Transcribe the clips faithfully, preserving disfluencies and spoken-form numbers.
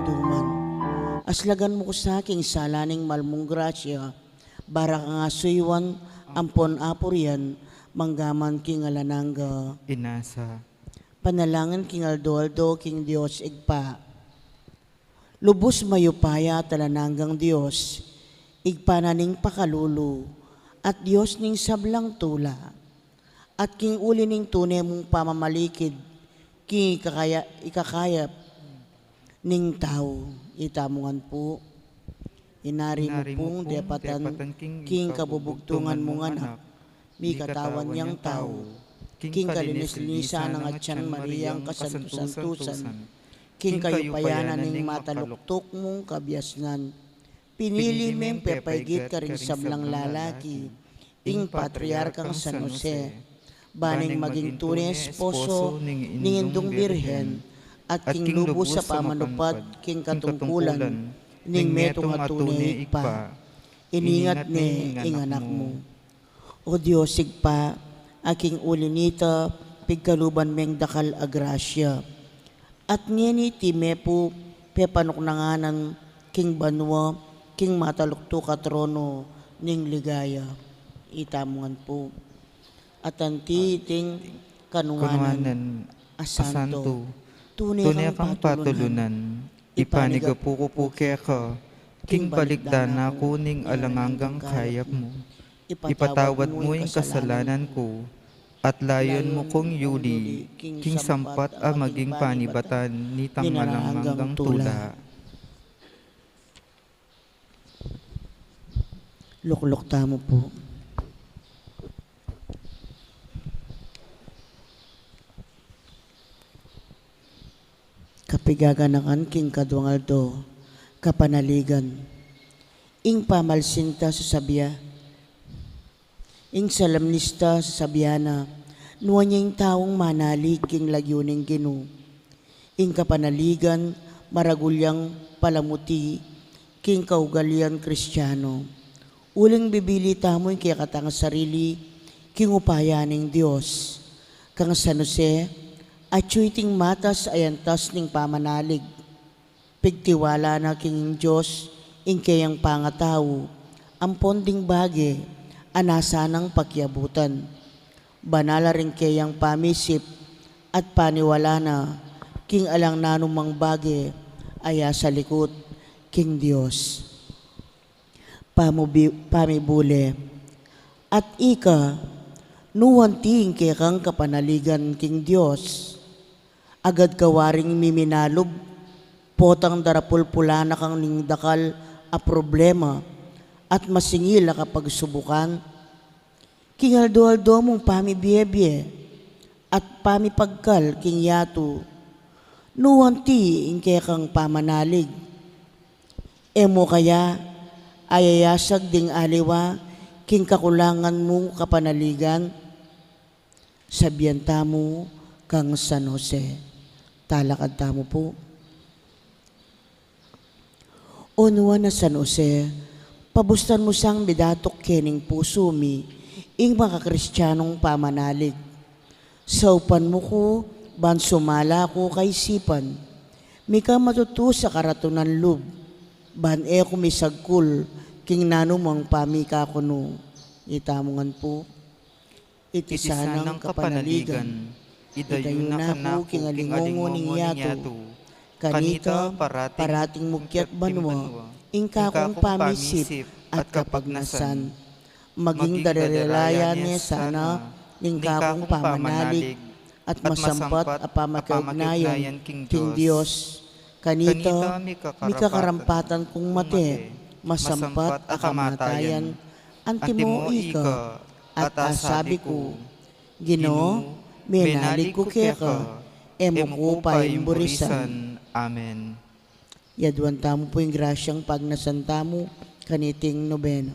Duman. Aslagan mu ku sa king sala ning mal mung grasya, bara kang asuyuan ampon apurian, manggaman king alang angga. Inasa. Panalangin king aldo-aldo king Dios Ibpa. Lubus mayupaya at alang anggang Dios, Ibpa na ning pakalulu, at Dios ning sablang tula, at king uli ning tune mung pamamalikid, king ikakaya-, ikakayap ning tau. Itamu ngan pu. Inari mu pung depatan king kabubugtungan mung anak, mikatawan yang tau, king kalinis-linisan nang Atian Mariang kasantu-santusan, king kayupayan na ning mataluktuk mung kabiasnan, Pinili meng pepaigit karing sablang lalaki, ing Patriarkang San Jose, ban neng maging tune esposo ning Indung Birhen, at king lubus a pamanupad king katungkulan ning metung a tune, Ibpa, iningat ne ing anak mu. O Dios Ibpa, a king uli nita pigkaluban meng dakal a grasya, at ngeni iti me pu pepanuknanganan king banua king mataluktuk a trono ning ligaya. Itamu ngan pu. At anti iting kanuanan a santo, tune kang patulunan, ipanigapu ku pu keka king balikdan na ku ning alang anggang kayap mu. Ipatawad mu ing kasalanan ku, at layun mu kung yuli king sampat a maging panibatan nitang alang anggang tula. Lukluk tamu pu. Kapigaganakan king kaduang aldo, kapanaligan. Ing pamalsinta sasabyan, ing solemnista sasabyan na, nuan ya ing taung manalig king lagyu ning Ginu. Ing kapanaligan, maragul yang palamuti king kaugalian Kristiano. Uling bibili tamu ing kekatang sarili king upaya ning Dios. Kang San Jose, atyu iting matas a yantas ning pamanalig. Pigtiwala na king Dios ing keyang pangatau, ampon ding bage a nasa nang pakiabutan. Banal la ring keyang pamisip at paniwala na king alang nanumang bage a ya salikut king Dios. Pamubi-, pamibule. At ika, nuan ti ing kekang kapanaligan king Dios? Agad ka waring miminalub, potang darapulpulan na kang ning dakal a problema at masingil a kapagsubukan? King aldo-aldo mung pamibiebie at pamipagkal king yatu, nuan ti ing kekang pamanalig? E mu kaya ayayasag ding aliwa king kakulangan mung kapanaligan? Sabian tamu kang San Jose. Talakad tamu pu. O nuan a San Jose, pabustan mu sang midatuk kening pusu mi ing makakristianung pamanalig. Saupan mu ku ban sumala ku kaisipan, mika matutus a karatunan lub, ban e ku misagkul king nanumang pamikakunu. Itamu ngan pu. Iti sanang kapanaligan, idayun na kanaku king alingungu ning yatu. Kanita, parating mukyat banua ing kakung pamisip at kapagnasan. Maging darelayan ne sana ning kakung pamanalig at masampat a pamakiugnayan king Dios. Kanita, mikakarampatan kung mate, masampat a kamatayan. Antimo ika, at asabi ku, Ginu, menalig ku keka, e mu ku paimburisan. Amen. Yaduan tamu pu ing grasyang pagnasan tamu kaniting nobena.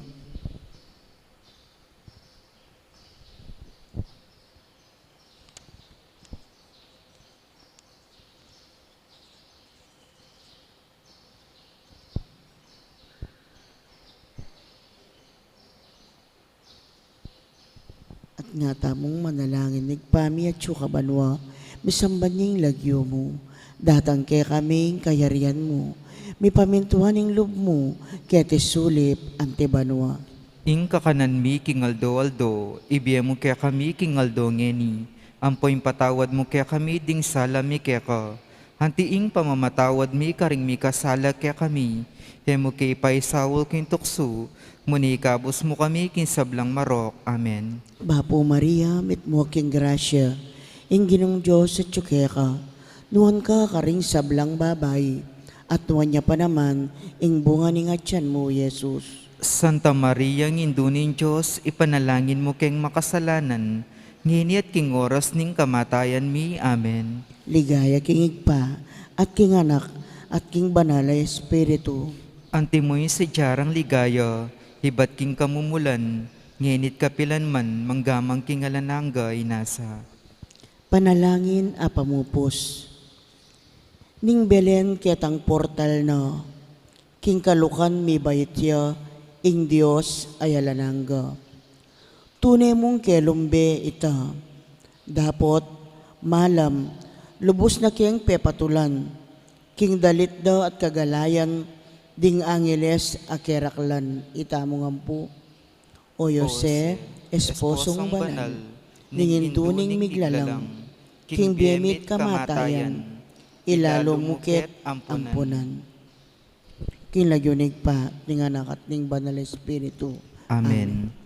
At nga tamung manalangin, Ibpa mi atsu ka banua, misamban ya ing lagyu mu, datang kekami ing kayarian mu, mipamintuan ing lub mu, keti sulip anti banua. Ing kakanan mi king aldo-aldo, ibie mu kekami king aldo ngeni, ampo ipatawad mu kekami ding sala mi keka, anti ing pamamatawad mi karing mikasala kekami, e mu ke ipaisaul king tuksu, nune ikabus mu kami king sablang marok. Amen. Bapu Maria, mitmu ka king grasya, ing Ginung Dios atsu keka, nuan ka karing sablang babai, at nuan ya pa naman ing bunga ning atian mu, Jesus. Santa Maria, Indu ning Dios, ipanalangin mu keng makasalanan, ngeni at king oras ning kamatayan mi. Amen. Ligaya king Ibpa, at king Anak, at king Banal a Espiritu. Antimo ing sadya rang ligaya, ibat king kamumulan, ngeni't kapilan man, manggaman king alang angga, ina sa. Panalangin a pamupus. Ning Belen ketang portal na, king kalukan mibait ya, ing Dios a alang angga. Tune mung kelumbe ita. Dapot, malam, lubus na keng pepatulan, king dalit da at kagalayan, ding angeles a keraklan, ita mung ampu. O Jose, esposong banal, ning indu ning miglalang, king bie mi't kamatayan, ilalu mu ket ampunan. King lagyu ning Ibpa, ning Anak, at ning Banal Espiritu. Amen. Amen.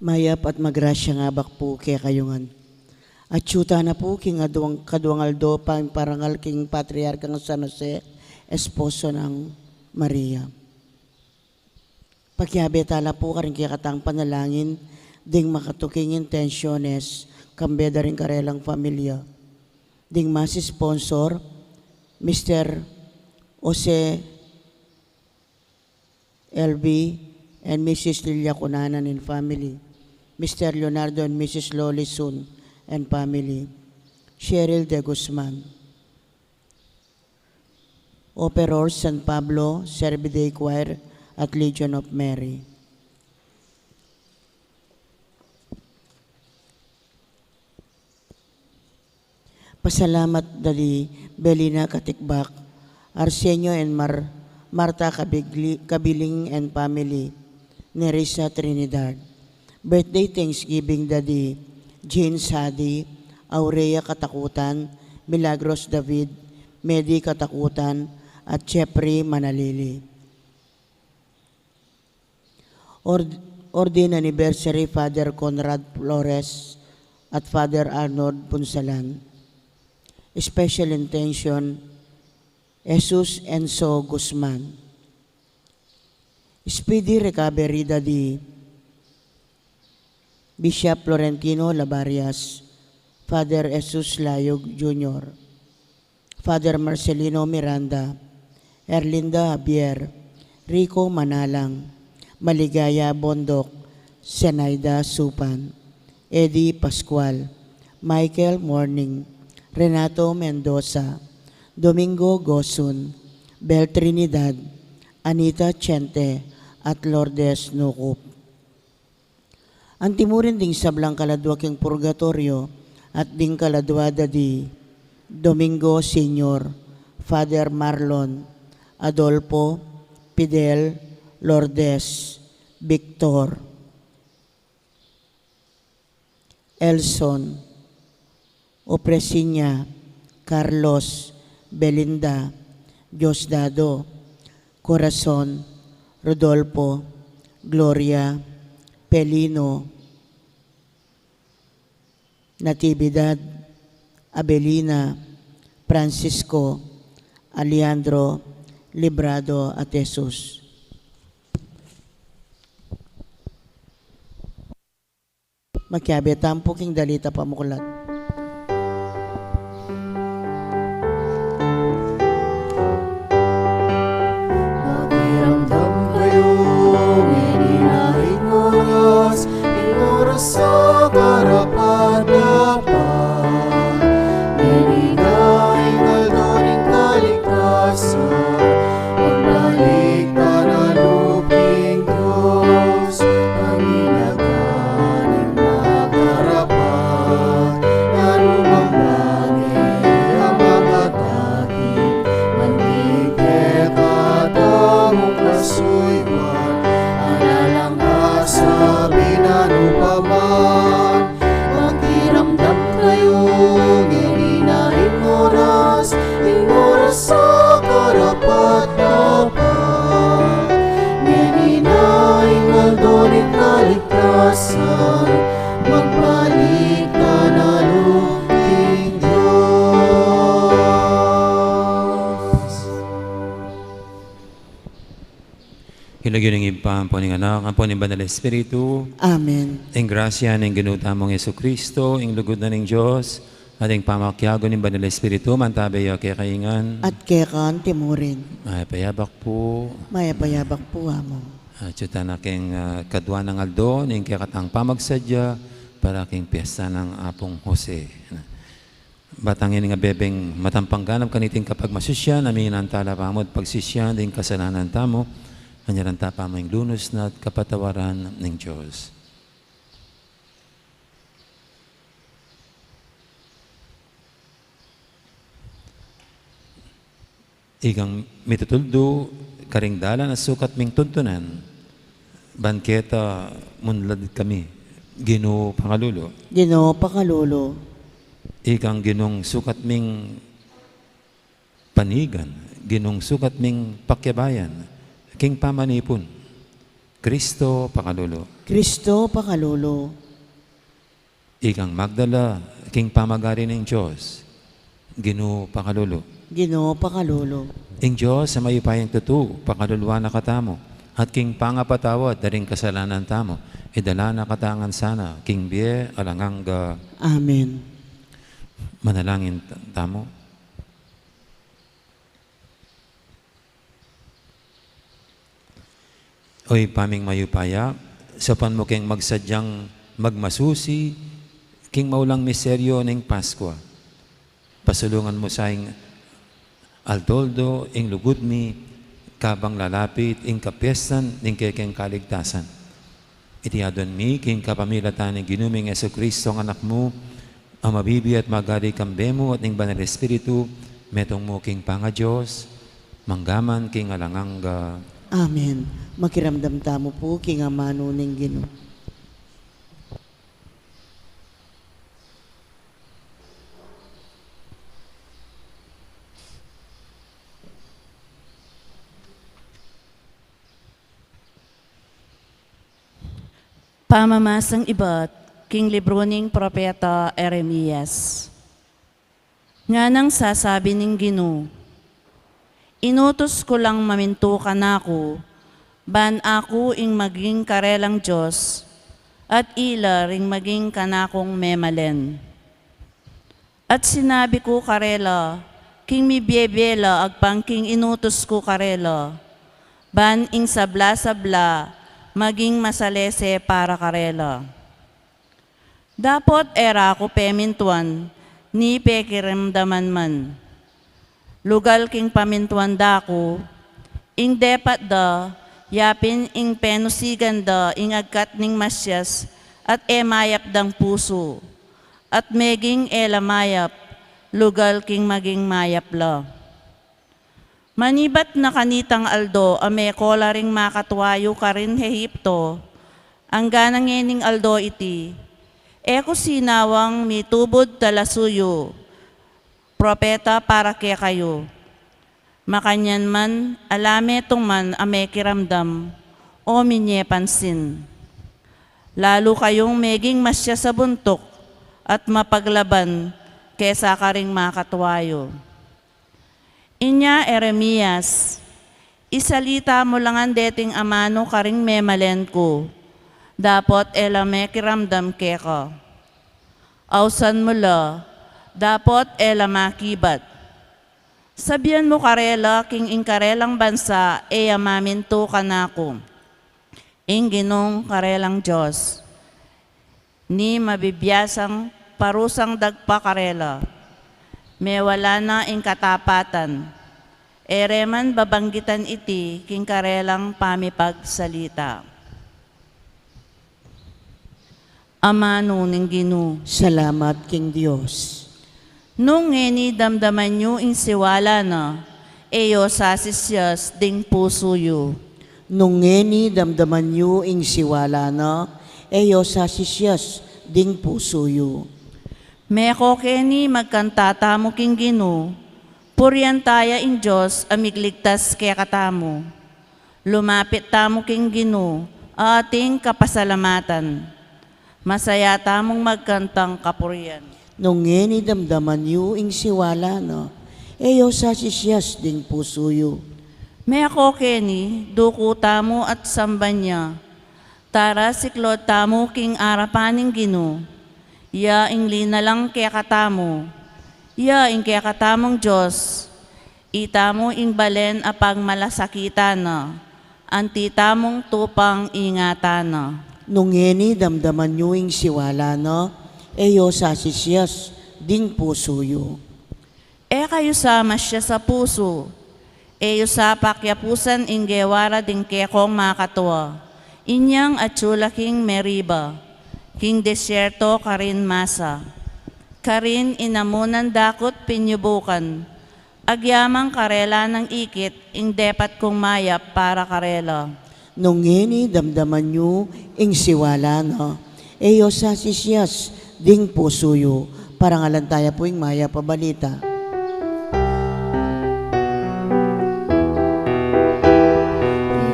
Mayap at magrasyang abak pu kekayu ngan. Atyu tana pu king aduang, kaduang aldo pang parangal king Patriarkang San Jose, esposo nang Maria. Pakiabe tala pu karing kekatang panalangin ding makatuking intensiones, kambe da ring karelang familia. Ding mas sponsor, Mister Jose L B and Missus Lilia Cunanan and family, Mister Leonardo and Missus Loli Sun and family, Cheryl De Guzman. Operor San Pablo, Servi Dei Choir, at Legion of Mary. Pasalamat da di Belina Katikbak, Arsenio and Mar-, Marta Kabigli-, Kabiling and family, Nerissa Trinidad. Birthday Thanksgiving da di Jean Sadi, Aurea Katakutan, Milagros David, Medi Katakutan, at Jeffrey Manalili. Ord-, Ordain Anniversary Father Conrad Flores at Father Arnold Punsalan. Special Intention, Jesus Enzo Guzman. Speedy recovery da di Bishop Florentino Labarias, Father Jesus Layog Junior, Father Marcelino Miranda, Erlinda Javier, Rico Manalang, Maligaya Bondoc, Zenaida Supan, Eddie Pascual, Michael Morning, Renato Mendoza, Domingo Gosun, Bel Trinidad, Anita Chente, at Lourdes Nucup. Antimurin ding sablang kaladua king purgatoryo at ding kaladua da di Domingo Senior, Father Marlon, Adolfo, Fidel, Lourdes, Victor, Elson, Opresinya, Carlos, Belinda, Diosdado, Corazon, Rodolfo, Gloria, Pelino, Natividad, Abelina, Francisco, Alejandro, Librado, at Jesus. Makiabe tamu pu king dalita pamuklat. Makiramdam kayu, ngeni na ing oras, ing oras a karapat-dapat. Ngeni na ing aldo ning kaligtasan, magbalik tana lub king Dios. Panginakan ing makarapat, nanu mang bage a makatakip, man di kekatamu kasuyuan, ala lang kasabi nanu pa man. Makiramdam kayu, ngeni na ing oras, ing oras a karapat-dapat. Ngeni na ing aldo ning kaligtasan, magbalik tana lub king Dios. King lagyu ning Ibpa, ampo ning Anak, ampo ning Banal Espiritu. Amen. Ing grasya ning Ginu tamung Jesucristo, ing lugud na ning Dios, at ing pamakiabe ning Banal Espiritu, mantabe ya kekayu ngan. At keka antimurin. Mayap a yabak pu. Mayap a yabak pu, Among. Atyu tana king, ah, kadua nang aldo ning kekatang pamagsadya para king piesta nang Apung Jose. Bang ing abebeng matampang ganap kaniting kapagmasusyan, aminan tala pamu at pagsisian ding kasalanan tamu, anyaran ta pamu ing lunus na at kapatawaran ning Dios. Ikang mitutuldu karing dalan a sukat ming tuntunan, ban keta munlad kami, Ginu pakalulu. Ginu pakalulu. Ikang Ginung sukat ming panigan, Ginung sukat ming pakiabayan, king pamanipun, Kristo pakalulu. Kristo pakalulu. Ikang magdala king pamagari ning Dios, Ginu pakalulu. Ginu pakalulu. Ing Dios a mayupayang tutu, pakaluluan na katamu, at king pangapatawad da ring kasalanan tamu, idala na katamu ngan sana king bie alang angga. Amen. Manalangin t-, tamu. O Ibpa ming mayupaya, saupan mu keng magsadyang magmasusi king maulang misteryo ning Paskua. Pasulungan mu sa ing aldo-aldo ing lugud mi kabang lalapit ing kapiestan ning kekeng kaligtasan. Iti adwan mi king kapamilatan ning Ginu ming Jesucristo a Anak mu, A mabibie at magari kambe mu at ning Banal Espiritu, metung mu king pangaDios, mangga man king alang angga. Amen. Makiramdam tamu pu king amanu ning Ginu. Pamamasang ibat king libru ning propeta Jeremias. Nganang sasabi ning Ginu, "Inutus ku lang mamintu kanaku, ban aku ing maging karelang Dios, at ila ring maging kanakung memalen." At sinabi ku karela, king mibiebie la agpang king inutus ku karela, ban ing sabla-sabla maging masalese para karela. Dapot e ra ku pemintuan, ni pekiramdaman man. Lugal king pamintuan da ku, ing depat da, yapin ing penusigan da ing agkat ning masias at e mayap dang pusu, at meging e la mayap, lugal king maging mayap la. Manibat na kanitang aldo a meko la ring makatua yu karin Egipto, angga na ngening aldo iti, e ku sinawang mitubud talasuyu, propeta para kekayu. Makanyan man, ala metung man a mekiramdam o minye pansin. Lalu kayung meging masias a buntuk at mapaglaban kesa karing makatua yu. Inya, Jeremias, isalita mu la ngan deting amanu karing memalen ku, dapot e la mekiramdam keka. Ausan mu la, dapot e la makibat. Sabian mu karela king ing karelang bansa e ya mamintu kanaku, ing Ginung karelang Dios, ni mabibiasang parusang dagpa karela. Mewala na ing katapatan. E re man babanggitan iti king karelang pamipagsalita. Amanu ning Ginu. Salamat king Dios. Nung ngeni damdaman yu ing siwala na, e yo sasisias ding pusu yu. Nung ngeni damdaman yu ing siwala na, e yo sasisias ding pusu yu. Meko keni magkanta tamu king Ginu, purian taya ing Dios a migligtas kekatamu. Lumapit tamu king Ginu, ating kapasalamatan. Masaya tamung magkantang kapurian. Nung ngeni damdaman yu ing siwala na, e yo sasisias ding pusu yu. Meko keni, duku tamu at samban ya. Tara, siklaud tamu king arapan ning Ginu. Ya ing linalang kekatamu. Ya ing kekatamung Dios. Itamu ing balen a pagmalasakitan na, anti tamung tupang ingatan na. Nung ngeni damdaman yu ing siwala na, e yo sasisias ding pusu yu. E kayu sa masias a pusu, e yu sa pakiapusan ing gewa ra ding kekong makatua, inyang atsu la king Meriba, king desierto karin Masa, karin inamunan dakut pinyubukan, agyamang karela nang ikit ing depat kung mayap para karela. Nung ngeni damdaman yu ing siwala na, e yo sasisias ding pusu yu. Parangalan taya pu ing mayap a balita.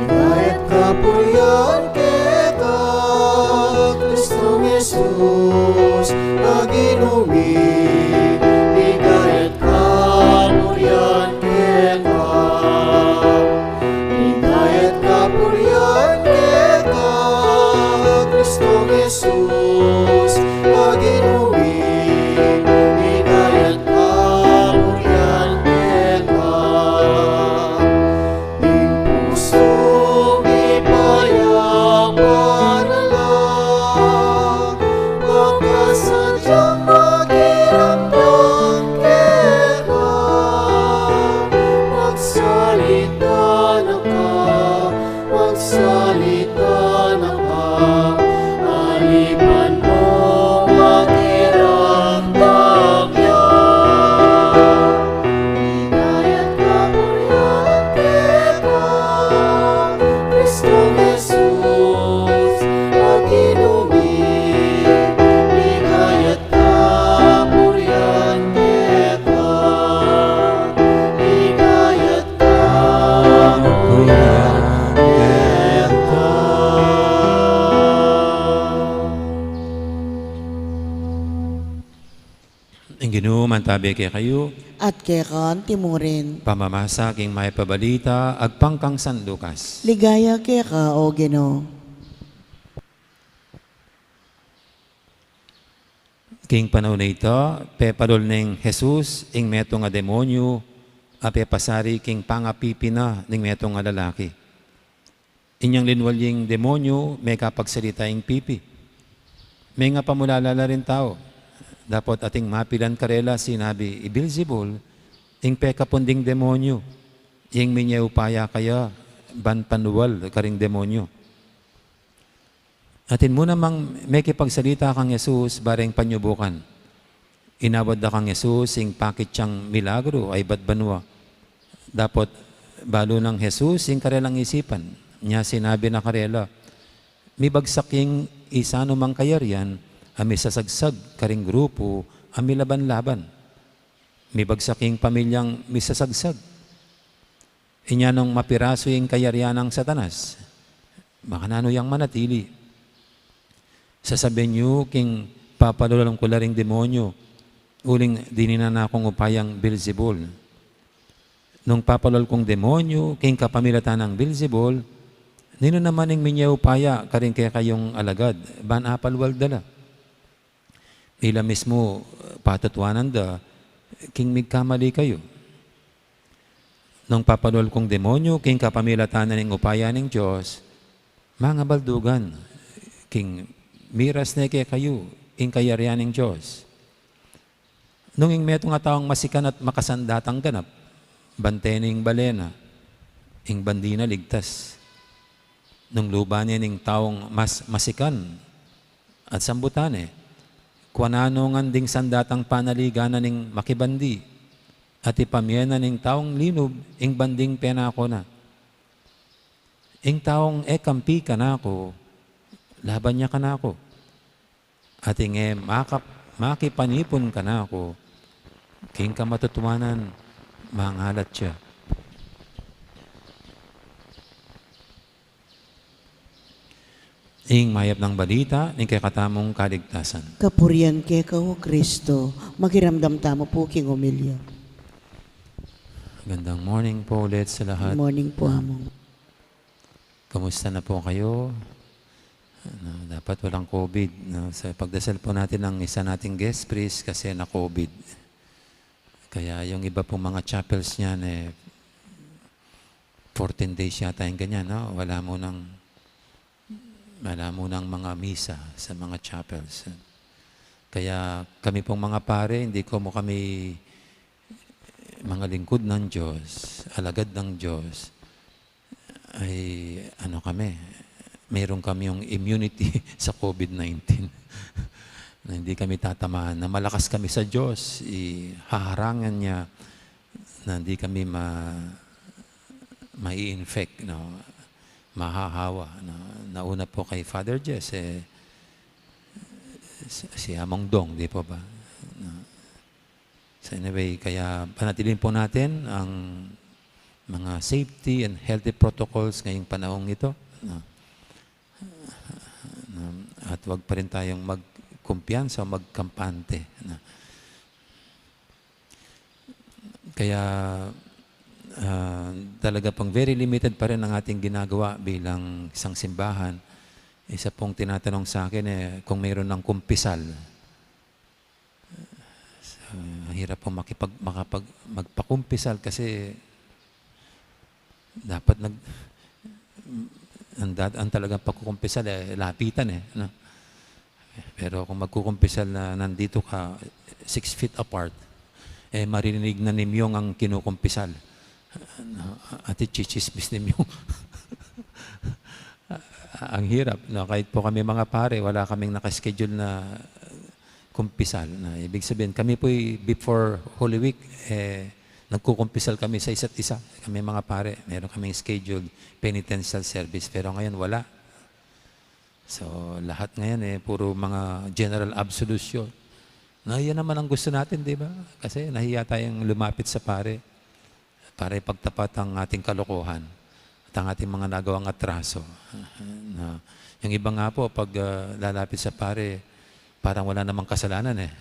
Ligaya at kapurian keka, Kristong Jesus a Ginu mi. Ligaya at kapurian keka. Ligaya at kapurian keka, Kristong Jesus a Ginu mi. Ligaya at kapurian keka. Ing pusu mi payapa na la, makasadyang makiramdam keka. Magsalita na ka, magsalita na ka, alipan mo makiramdam. Tabi kekayu. At keka antimurin. Pamamasa king mayap a balita agpang kang San Lucas. Ligaya keka, O Ginu. King panaun a ita, pepalul neng Jesus ing metung a demonyu a pepasari king pangapipi na ning metung a lalaki. Inyang linwal ying demonyu, mekapagsalita ing pipi. Mengapamulala la ring tau. Dapot ating mapilan karela sinabi, "I Beelzebul ing pekapun ding demonyu, ing minie upaya kaya ban panwal karing demonyu." Atin mu namang mekipagsalita kang Jesus bareng panyubukan. Inawad da kang Jesus ing pakit yang milagru a ibat banua. Dapot balu nang Jesus ing karelang isipan. Nya sinabi na karela, "Mibagsak ing isanu mang kayarian a misasagsag karing grupu a milaban-laban. Mibagsak ing pamilyang misasagsag. Inya nung mapirasu ing kayarian nang Satanas, makananu yang manatili? Sasabian yu king papalulan ku la ring demonyu, uling dininan na kung upayang Beelzebul. Nung papalul kung demonyu king kapamilatan nang Beelzebul, ninu naman ing minie upaya karing kekayung alagad ban apalwal da la? Ila mismu patutuanan da king migkamali kayu. Nung papalul kung demonyu king kapamilatan na ning upaya ning Dios, mangabaldugan king miras ne kekayu ing kayarian ning Dios. Nung ing metung a taung masikan at makasandatang ganap, bante ne ing balena, ing bandi na ligtas. Nung luban ne ning taung mas masikan at sambutan ne, kuanan no ngan ding sandatang panaligan na ning makibandi, at ipamie na ning taung linub ing banding penako na. Ing taung e kampi kanaku, laban ya kanaku. At ing e makap-, makipanipun kanaku, king kamatutuanan, mangalat ya." Ing mayap nang balita ning kekatamung kaligtasan. Kapurian keka, O Kristo. Makiramdam tamu pu king omilya. Gandang morning po ulit sa lahat. Good morning po, Among. Kamusta na po kayo? Ano, dapat walang covid, no? Sa pagdasal po natin ang isa nating guest priest kasi na covid. Kaya yung iba pong mga chapels niyan, eh, fourteen days yata yung ganyan, no? Wala munang, wala munang mga misa sa mga chapels. Kaya kami pong mga pare, hindi ko mo kami mga lingkod ng Diyos, alagad ng Diyos, ay ano kami, meron kami yung immunity sa covid nineteen. Na hindi kami tatamaan, na malakas kami sa Diyos, ihaharangan niya na hindi kami ma-, mai-infect, no? Mahahawa, no? Nauna po kay Father Jess, eh, si, si Among Dong, di po ba? No? So anyway, kaya panatilin po natin ang mga safety and healthy protocols ngayong panahong ito, no? No? At wag pa rin tayong magkumpiyansa o magkampante, no? Kaya, ah, talaga pang very limited pa rin ang ating ginagawa bilang isang simbahan. Isa pong tinatanong sa akin, eh, kung mayroon ng kumpisal. So, ang hirap pong makipag-, makapag-, magpakumpisal kasi dapat nag-, ang dat-, ang talagang pagkukumpisal, eh, lapitan, eh, no? Pero kung magkukumpisal na nandito ka six feet apart, eh, maririnig na ni Myung ang kinukumpisal. Ano, at itsitsismis ni Myung. Ang hirap, no? Kahit po kami mga pare, wala kaming nakaschedule na kumpisal. Na, ibig sabihin, kami po'y before Holy Week, eh, nagkukumpisal kami sa isa't isa. Kami mga pare, meron kaming scheduled penitential service. Pero ngayon, wala. So, lahat ngayon, eh, puro mga general absolution. Na, yan naman ang gusto natin, di ba? Kasi nahiya tayong lumapit sa pare para ipagtapat ang ating kalokohan at ang ating mga nagawang atraso. Na, yung iba nga po, pag, ah, lalapit sa pare, parang wala namang kasalanan, eh.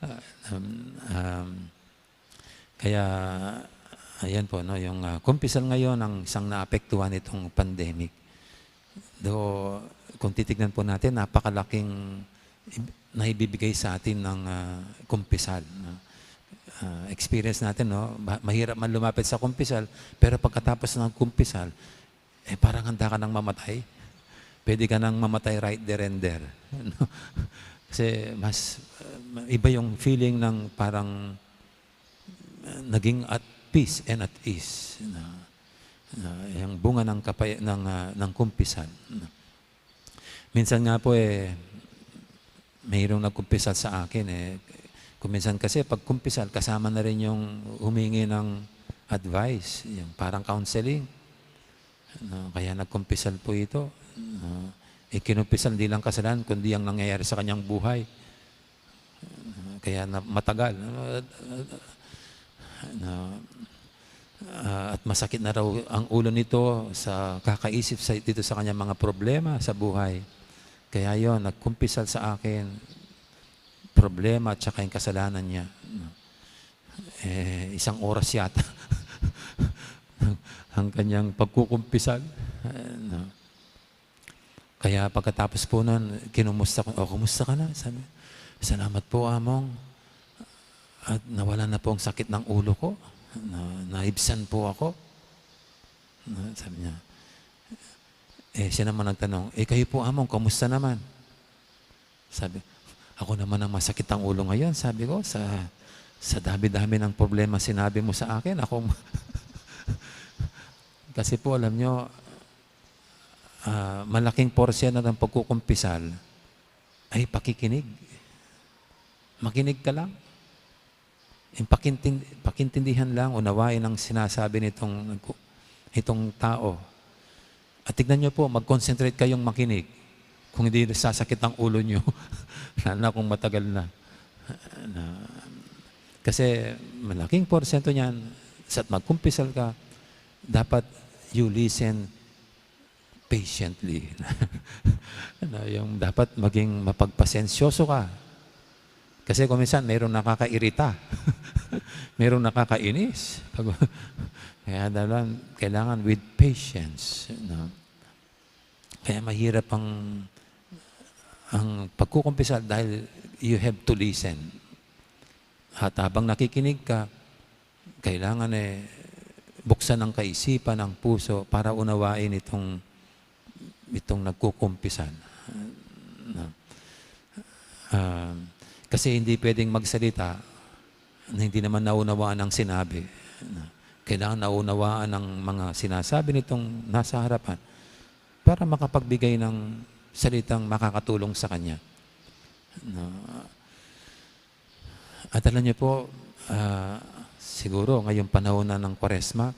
Um, um, kaya, ayan po, no, yung, ah, kumpisal ngayon ang isang naapektuhan nitong pandemic. Though, kung titignan po natin, napakalaking ib-, naibibigay sa atin ng, ah, kumpisal, no? Ah, experience natin, no? Ma-, mahirap man lumapit sa kumpisal, pero pagkatapos ng kumpisal, eh, parang handa ka nang mamatay. Pwede ka nang mamatay right there and there. No? Kasi mas, uh, iba yung feeling ng parang, uh, naging at peace and at ease. Na, na yung bunga ng kapay-, ng, uh, ng kumpisal. Minsan nga po, eh, mayroong nagkumpisal sa akin, eh. Kung minsan kasi, pag kumpisal, kasama na rin yung humingi ng advice, yung parang counseling. No, kaya nagkumpisal po ito. No, eh, kinumpisal, hindi lang kasalanan, kundi ang nangyayari sa kanyang buhay. No, kaya na, matagal. No, ah, at masakit na raw ang ulo nito sa kakaisip sa, dito sa kanyang mga problema sa buhay. Kaya yon, nagkumpisal sa akin, problema at saka yung kasalanan niya. No? Eh, isang oras yata ang kanyang pagkukumpisal. Eh, no? Kaya pagkatapos po nun, kinumusta ko, "O, kumusta ka na?" Sabi, "Salamat po, Among. At nawala na po ang sakit ng ulo ko. Na, naibsan po ako." No? Sabi niya. Eh, siya naman nagtanong, "Eh, kayo po, Among, kumusta naman?" Sabi, "Ako naman ang masakit ang ulo ngayon," sabi ko, "sa, sa dami-dami ng problema sinabi mo sa akin, ako." Kasi po, alam nyo, ah, malaking porsiyento ng pagkukumpisal ay pakikinig. Makinig ka lang. Yung pakintin-, pakintindihan lang, unawain ang sinasabi nitong, nitong tao. At tignan nyo po, mag-concentrate kayong makinig. Kung hindi sasakit ang ulo nyo, lalo na kung matagal na. Na, kasi malaking porsiyento niyan, sa magkumpisal ka, dapat you listen patiently. Ano, yung dapat maging mapagpasensyoso ka. Kasi kung minsan, mayroong nakakairita. Mayroong nakakainis. Pag-, kaya dapat kailangan with patience, no? Kaya mahirap ang, ang pagkukumpisal dahil you have to listen. At habang nakikinig ka, kailangan, eh, buksan ang kaisipan, ang puso para unawain itong, itong nagkukumpisal. No? Ah, kasi hindi pwedeng magsalita na hindi naman naunawaan ang sinabi. No? Kailangan naunawaan ang mga sinasabi nitong nasa harapan para makapagbigay ng salitang makakatulong sa kanya. No? At alam niyo po, ah, siguro ngayong panahon na ng Kwaresma,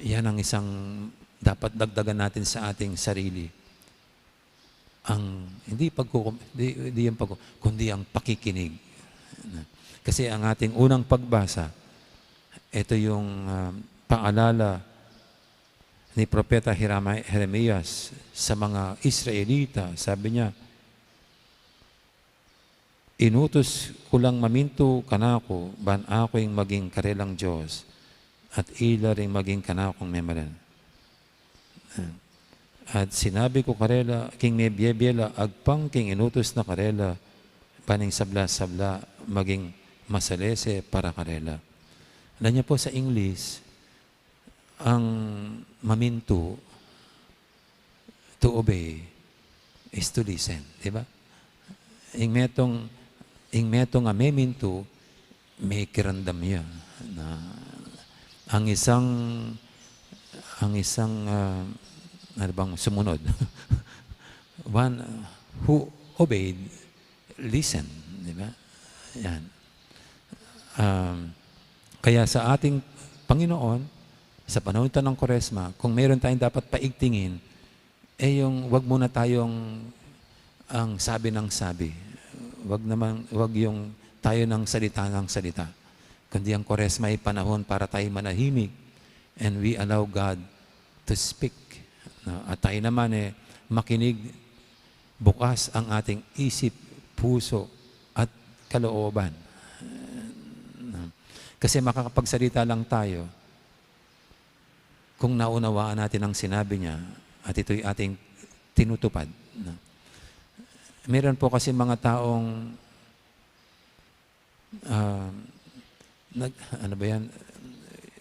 yan ang isang dapat dagdagan natin sa ating sarili. Ang, hindi pagkukum-, di, di yung pagku-, kundi ang pakikinig. Kasi ang ating unang pagbasa, ito yung, ah, paalala ni Propeta Jeremi-, Jeremias sa mga Israelita. Sabi niya, "Inutus ku lang mamintu kanaku, ban aku ing maging karelang Dios, at ila ring maging kanakung memalan. At sinabi ku karela, king mebiebie la, agpang king inutus na karela, ban ing sabla-sabla maging masalese para karela." Alam niyo po, sa English, ang mamintu, to obey is to listen, di ba? Ing metung, ing metung a memintu, mekiramdam ya. Na, ang isang, ang isang, ah, ano bang sumunod? One who obeyed, listen, di ba? Yan. Um, kaya sa ating Panginoon, sa panahon ito ng Kwaresma, kung meron tayong dapat paigtingin, eh, yung wag muna tayong ang sabi ng sabi. Wag naman, wag yung tayo ng salita ng salita. Kundi ang Kwaresma ay panahon para tayo manahimik and we allow God to speak. No? At tayo naman, eh, makinig, bukas ang ating isip, puso, at kalooban. Kasi makakapagsalita lang tayo kung naunawaan natin ang sinabi niya at ito'y ating tinutupad. Meron po kasi mga taong, ah, nag-, ano ba yan?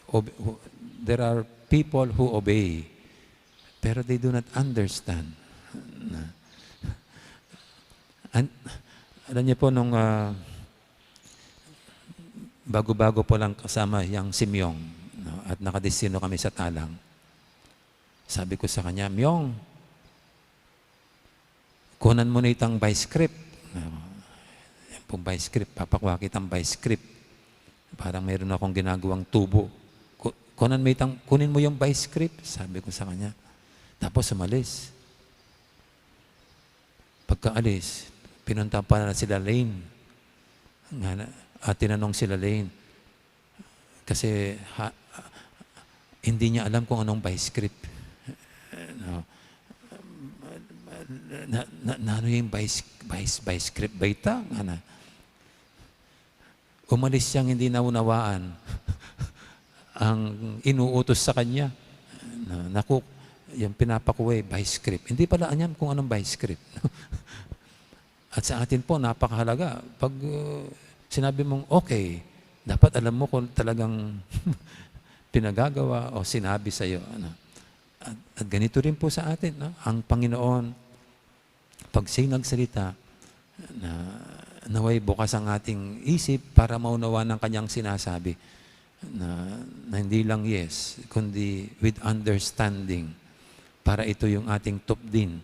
Ob-, who, there are people who obey, pero they do not understand. An-, alam niyo po, nung, ah, bago-bago po lang kasama yang si Myong, no, at nakadestino kami sa Talang. Sabi ko sa kanya, "Myong, kunan mo na itang vice grip." Ah, yan pong vice grip, papakuha kitang vice grip. Parang mayroon akong ginagawang tubo. "Ku-, kunan mo itang, kunin mo yung vice grip," sabi ko sa kanya. Tapos umalis. Pagkaalis, pinunta pa na sila Lane. Nga na, at tinanong sila Lane. Kasi ha, hindi niya alam kung anong vice grip. No? Na, na, na ano yung vice, vice, vice grip ba ita? Nga na. Umalis siyang hindi naunawaan ang inuutos sa kanya. Na, naku, yung pinapakuha, eh, vice grip. Hindi pala anyam kung anong vice grip. At sa atin po, napakahalaga. Pag, uh, sinabi mong okay, dapat alam mo kung talagang pinagagawa o sinabi sa'yo. Ano? At, at ganito rin po sa atin, no? Ang Panginoon, pag siya'y nagsalita, na naway bukas ang ating isip para maunawa ng kanyang sinasabi, na, na hindi lang yes, kundi with understanding, para ito yung ating tupdin,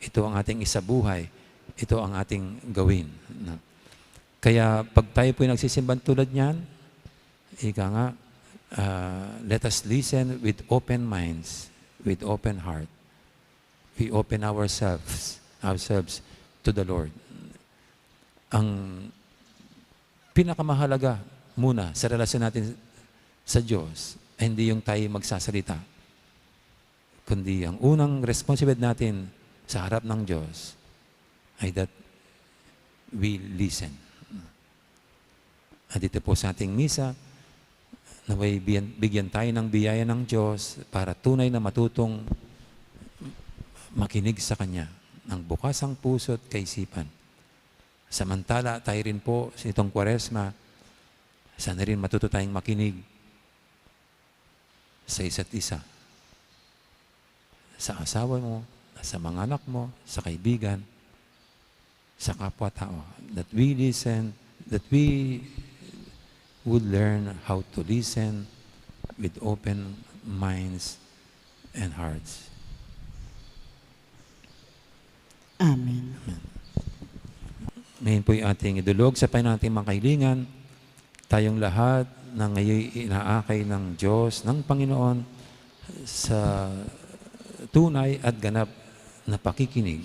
ito ang ating isabuhay, ito ang ating gawin, no? Kaya pag tayo po'y nagsisimban tulad niyan, ika nga, ah, let us listen with open minds, with open heart. We open ourselves, ourselves to the Lord. Ang pinakamahalaga muna sa relasyon natin sa Diyos ay hindi yung tayo magsasalita, kundi ang unang responsibilidad natin sa harap ng Diyos ay that we listen. At dito po sa ating misa, naway bigyan, bigyan tayo ng biyaya ng Diyos para tunay na matutong makinig sa Kanya ng bukas ang puso at kaisipan. Samantala, tayo rin po sa itong Kwaresma, sana rin matuto tayong makinig sa isa't isa, sa asawa mo, sa mga anak mo, sa kaibigan, sa kapwa-tao. That we listen, that we would learn how to listen with open minds and hearts. Amen. Amen. Ngayon po'y ating idulog sa Panginoon ating mga kahilingan. Tayong lahat na ngayon inaakay ng Diyos, ng Panginoon, sa tunay at ganap na pakikinig.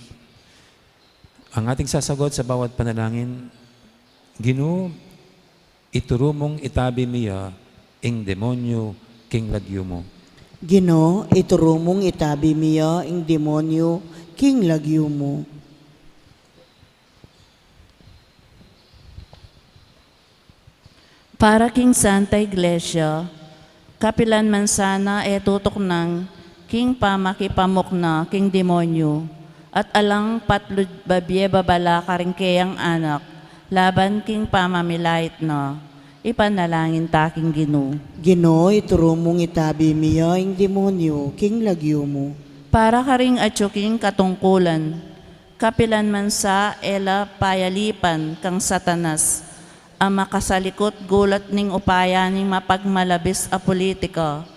Ang ating sasagot sa bawat panalangin, Ginu, ituru mung itabi mi ya ing demonyu king lagyu mu. Ginu, ituru mung itabi mi ya ing demonyu king lagyu mu. Para king Santa Iglesia, kapilan man sana e tutuknang king pamakipamukna king demonyu, at alang patlud babie babala karing keyang anak, laban king pamamilait na, ipanalangin ta king Ginu. Ginu, ituru mung itabi mi ya ing demonyu king lagyu mu. Para karing atyu king katungkulan, kapilan man sa e la payalipan kang Satanas, a makasalikut gulat ning upaya ning mapagmalabis a politika,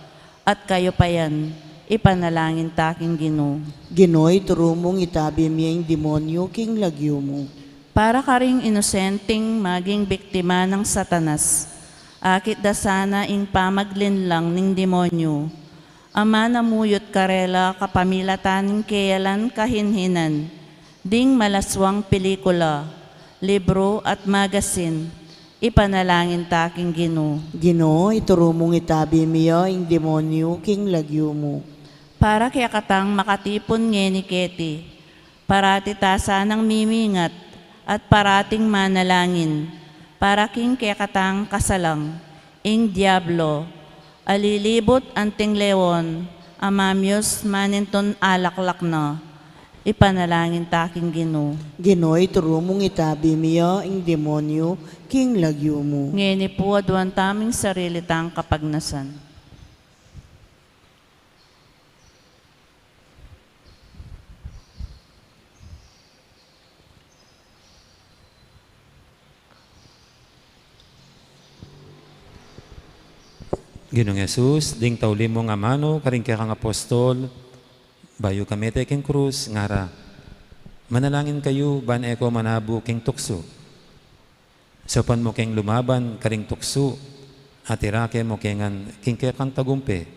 at kayupayan, ipanalangin ta king Ginu. Ginu, ituru mung itabi mi ya ing demonyu king lagyu mu. Para karing inosenteng maging biktima nang Satanas, akit da sana ing pamaglinlang ning demonyu, a manamuyut karela kapamilatan ning keyalan kahinhinan, ding malaswang pelikula, libru at magasin, ipanalangin ta king Ginu. Ginu, ituru mung itabi mi ya ing demonyu king lagyu mu. Para kekatang makatipun ngeni keti, parati ta sanang mimingat at parating manalangin, Para king kekatang kasalang, ing Diablo, alilibut anting lewon, a mamius manintun alaklak na, ipanalangin ta king Ginu. Ginu, ituru mung itabi mi ya ing demonyu king lagyu mu. Ngeni pu aduan taming sarili tang kapagnasan. Ginung Jesus, ding tauli mung amanu karing kekang apostol, bayu kamete king krus, ngara, manalangin kayu ban e ko manabu king tuksu. Saupan mu keng lumaban karing tuksu, at irake mu ke ngan king kekang tagumpe.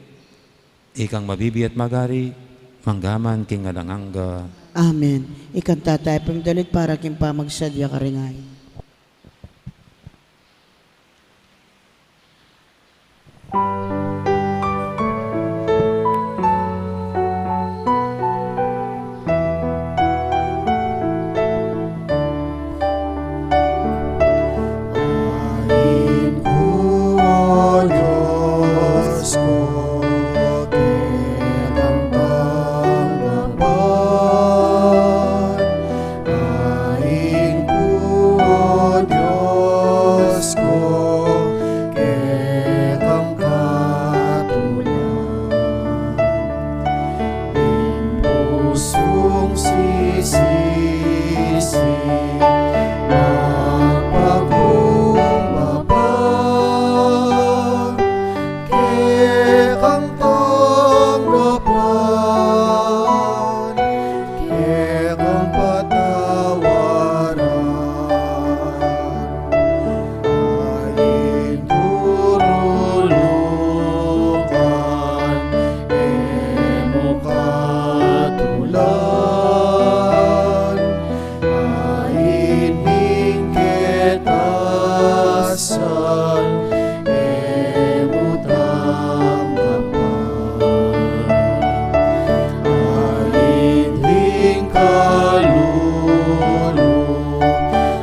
Ikang mabibie at magari, mangga man king alang angga. Amen. Ikanta taya pung dalit para king pamagsadya karing ain. Ain ku, o Dios ku, kekang tanggapan. Ain ku, o Dios ku, kekang katulan. Ing pusung sisisi, mapakumbaba, kekang tanggapan, kekang patawaran. Ain durulukan, e mu katulan. Ain ning ketasan, e mu tanggapan. Ain ding kalulu,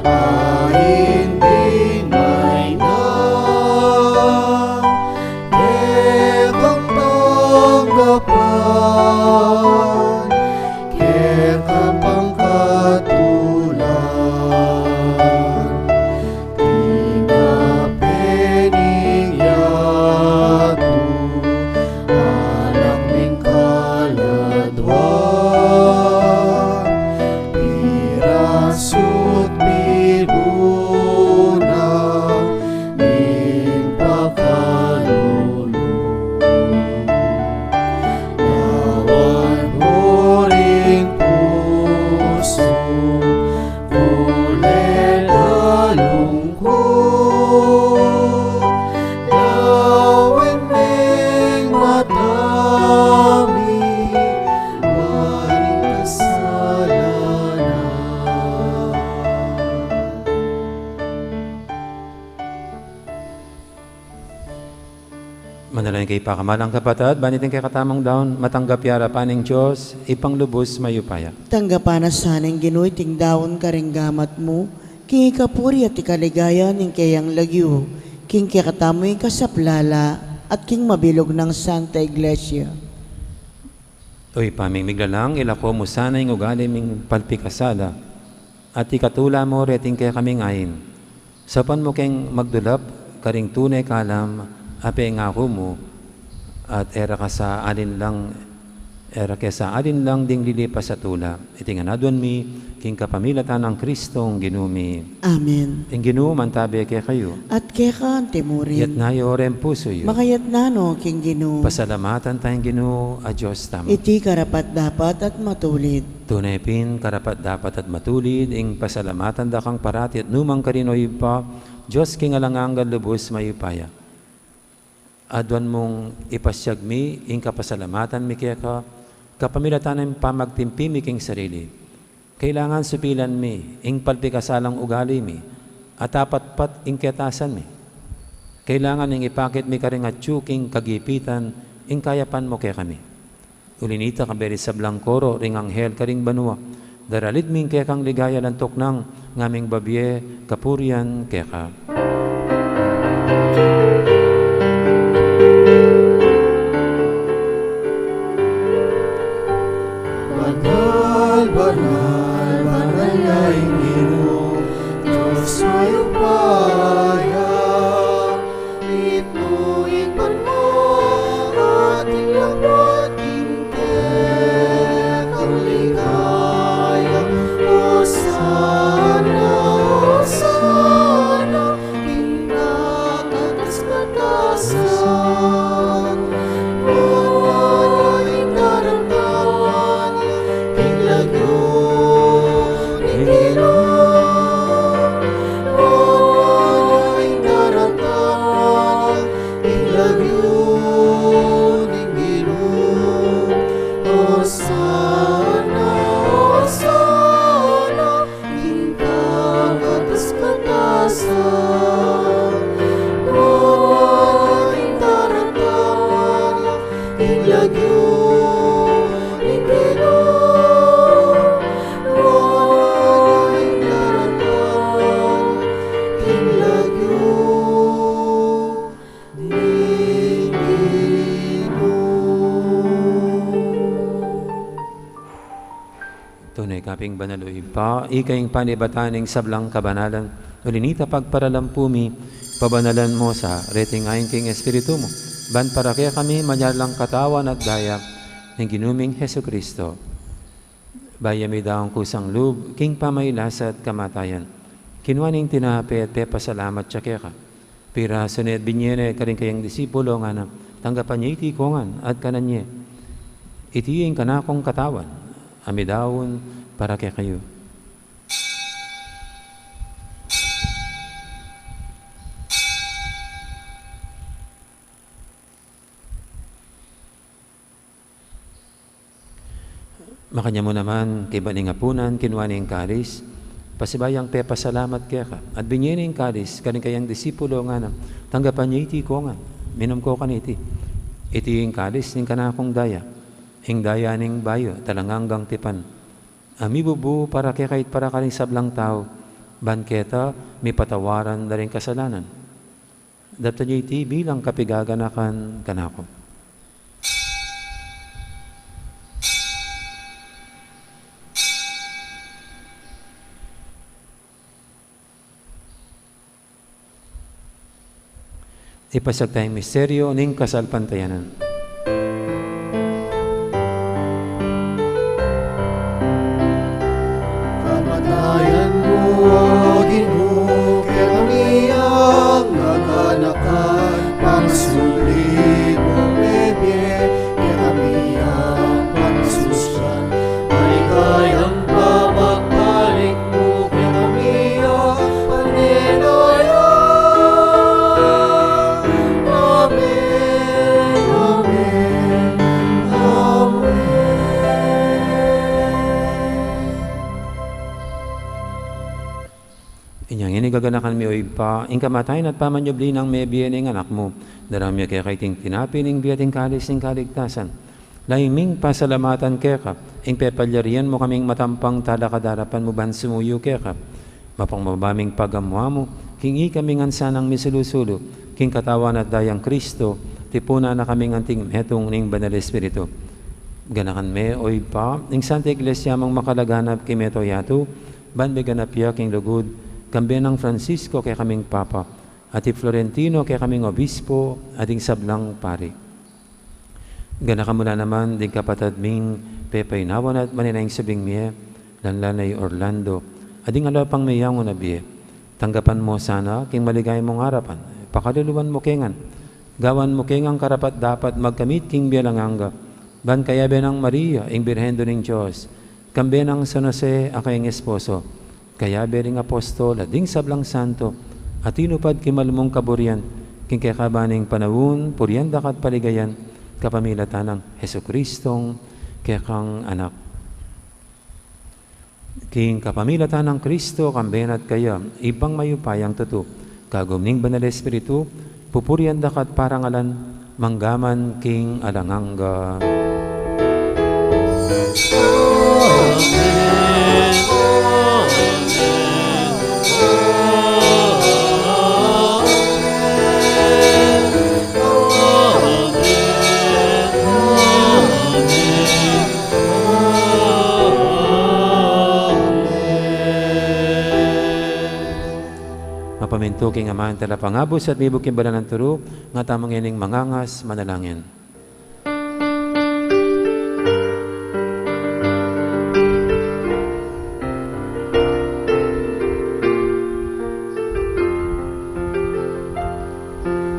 ain ding maina, kekang tanggapan, keka pang katulan. Tinape ning yatu, alak ning kaladwa, pirasut pibuna ning pakalulu. Lawan mu ring pusu, kulit a lungkut, lawen meng mata mi, maring kasalanan. Manalangin kayu pakamalan kung kapatad, ban iting kekatamung daun, matanggap ya arapan ning Dios, Ibpang lubus mayupaya. Tanggapan na sa ning Ginu iting daun karing gamat mu, king ikapuri at ikaligaya ning keyang lagyu, king kekatamung ikasaplala, at king mabilug nang Santa Iglesia. O Ibpa ming miglalang, ilako mu sana ing ugali ming palpikasala, at ikatula mu reting kekaming ain. Saupan mu keng magdulap karing tune kalam a pengaku mu, at e ra ka sa alinlang, e ra ke sa alinlang ding lilipas a tula. Iti ngan aduan mi king kapamilatan nang Kristong Ginu mi. Amen. Ing Ginu mantabe kekayu. At keka antimurin. Iyatas yu ring pusu yu. Makayatas no king Ginu. Pasalamatan taya ing Ginu a Dios tamu. Iti karapat-dapat at matulid. Tune pin karapat-dapat at matulid ing pasalamatan da kang parati at nu man karin, o Ibpa, Dios king alang anggang lubus mayupaya. Aduan mung ipasiag mi ing kapasalamatan mi keka, kapamilatan ning pamagtimpi mi king sarili. Kailangan supilan mi ing palpikasalang ugali mi, at apatpat ing ketasan mi. Kailangan ing ipakit mi karing atyu king kagipitan ing kayapan mu kekami. Uli nita, kaberi sablang koro ring anghel karing banua, daralid mi ing kekang ligaya, lantuk nang ngaming babie kapurian keka. Ing lagyu ning Ginu, nuan ing daratang king lagyu ning Ginu. Tune ka pin banal, o Ibpa, ika ing panibatan ning sablang kabanalan. Uli na nita, pagparalampu mi, pabanalan mu sa reting ain king Espiritu mu, ban para kekami maging lang katawan at daya ning Ginu ming Jesucristo. Bayu ya midaun kusang lub king pamagkasakit at kamatayan, kinua ne ing tinape at pepasalamat ya keka. Pirasu ne at binie ne karing kayang disipulo, ngana, tanggapan ye iti kongan at kanan ye. Iti ing kanakung katawan a midaun para kekayu. Makanyan mu naman, kaybat ning apunan, kinua ne ing kalis, pasibayu yang pepasalamat keka, at binie ne ing kalis karing kayang disipulo, ngana, tanggapan ye iti kongan, minum ko kaniti. Iti ing kalis ning kanakung daya, ing daya ning bayu at alang anggang tipan, a mibubu para keka at para karing sablang tau, ban keta mipatawaran da ring kasalanan. Daptan ye iti bilang kapaganakan kanaku. Ipasiag taya ing misteryu ning kasalpantayanan. Kamatayan mu, O Ginu, kekami yang aganakan, pangasubli mung mebie, kekami yang pangasusian, maligayang pamagbalik mu kekami, o Panginoon. Amen, amen, amen. Inya ngeni gaganakan mi, O Ibpa, ing kamatayan at pamanyubli nang mebie ning Anak mu. Daraun mi keka iting tinape ning bie at ing kalis ning kaligtasan. Lalu ming pasalamatan keka ing pepalyarian mu kaming matampang talakad king arapan mu ban sumuyu keka. Mapagpakumbaba ming pagamu-amu king ikami ngan sanang misulu-sulu king katawan at daya nang Kristo, tipunan na kaming anting metung ning Banal Espiritu. Ganakan me, O Ibpa, ing Santa Iglesia mung makalaganap king mabilug a yatu, ban miganap ya king lugud, kambe nang Francisco kekaming Papa, at i Florentino kekaming Obispo, at ding sablang pari. Ganakan mu la naman ding kapatad ming pepaynawan at manenaya king subling mie, lalung-lalu na i Orlando, at ding aliwa pang meyangu na bie. Tanggapan mu sana king maligaya mung arapan, pakaluluan mu ke ngan, gawan mu ke ngan karapat-dapat magkamit king bie alang angga, ban kayabe nang Maria, ing Birhen Indu ning Dios, kambe nang San Jose a kayang esposo, kayabe ring apostol at ding sablang santo a tinupad king malmung kaburian, king kekaban ning panaun, purian da ka at paligayan, kapamilatan nang Jesucristong kekang Anak. King kapamilatan nang Kristo, kambe na at kaya, Ibpang mayupayang tutu, kagum ning Banal Espiritu, pupurian da ka at parangalan, mangga man king alang angga. Mapamintu king Ama, ing Talapangabus, at mibug king banal a turu, nga tamu ngening mangangas, manalangin.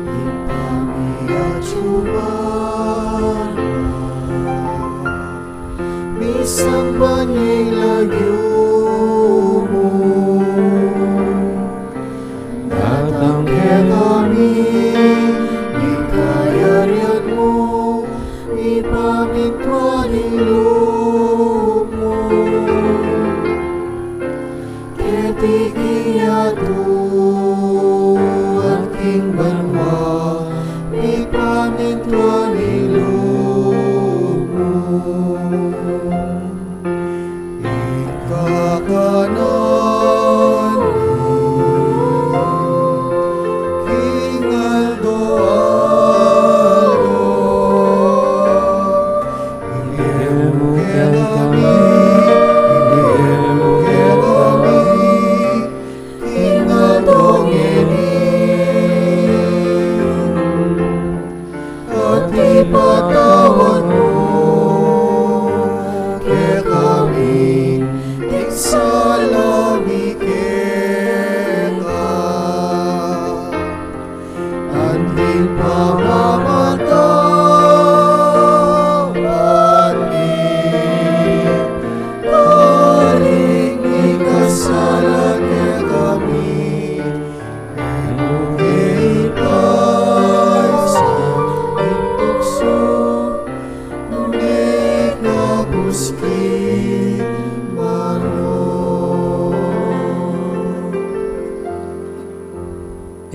Ipamiatsu mu misamban ing lagyu mu. Datang kekami ing kayarian mu, mipamintuan ing lub mu keti king yatu anti king banua. Mipamintuan ing lub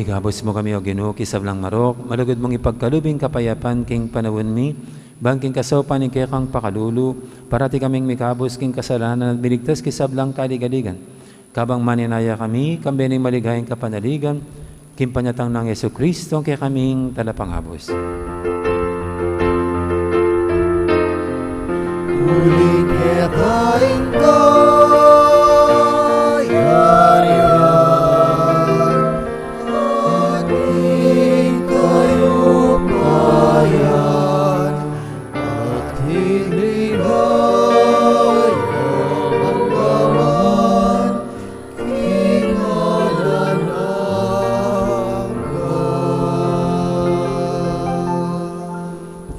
Ikabus mu kami, O Ginu, king sablang marok, malugud mung ipagkalub ing kapayapan king panaun mi, ban king kasaupan ning kekang pakalulu, parati kaming mikabus king kasalanan at miligtas king sablang kaligaligan. Kabang maninaya kami, kambe ning maligayang kapanaligan, king panyatang nang Jesucristo, ing kekaming Talapangabus. Uli keka ing kayarian, at ing kayupayan, at ing ligaya manggaman king alang angga.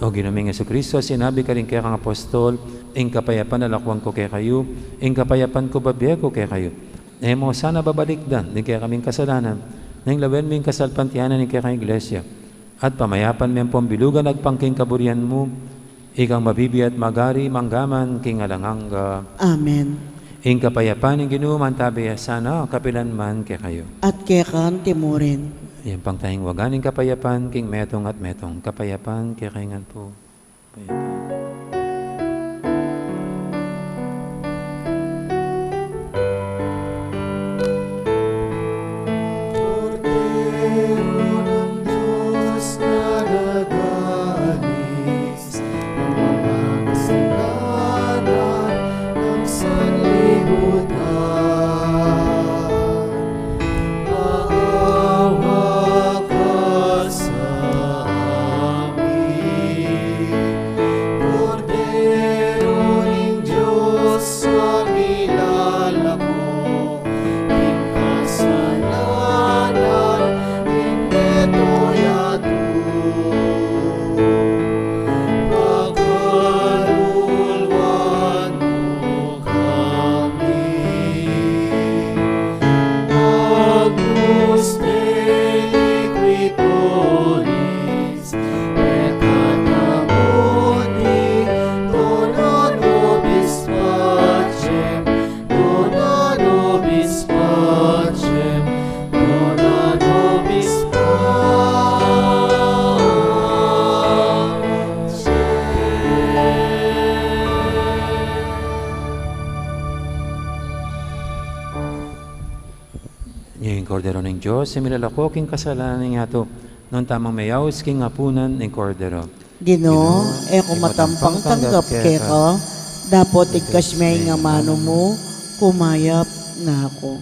O Ginu ming Jesucristo, sinabi ka karing kekang apostol, ing kapayapan lalakwan ku kekayu, ing kapayapan ku bibie ku kekayu. E mu sana babalikdan ding kekaming kasalanan, nune lawen mu ing kasalpantayanan ning kekang Iglesia, at pamayapan me ampong bilugan agpang king kaburian mu, ikang mabibie at magari manggaman king alang angga. Amen. Ing kapayapan ning Ginu mantabi ya sana kapilan man kekayu. At keka mu rin. Iyampang taya ing waga ning kapayapan king metung at metung. Kapayapan kekayu ngan pu. Kapayapan. Kordero ng Diyos na nag-aalis ng mga kasalanan ng sanlibutan. Maawa ka sa amin. Kordero ning Diyos na milalako king kasalanan ning meto yatu. Pakaluluan mu kami. Agnus Dei qui tollis peccata mundi, dona nobis pacem, dona nobis pacem, dona nobis pacem. Ini ing Kordero ning Dios, a milalako king kasalanan ning yatu. Nuan tamung meyaus king apunan ning Kordero. Ginu, e ku matampang tanggap keka, dapot igkas me ing amanu mu, kumayap na ku.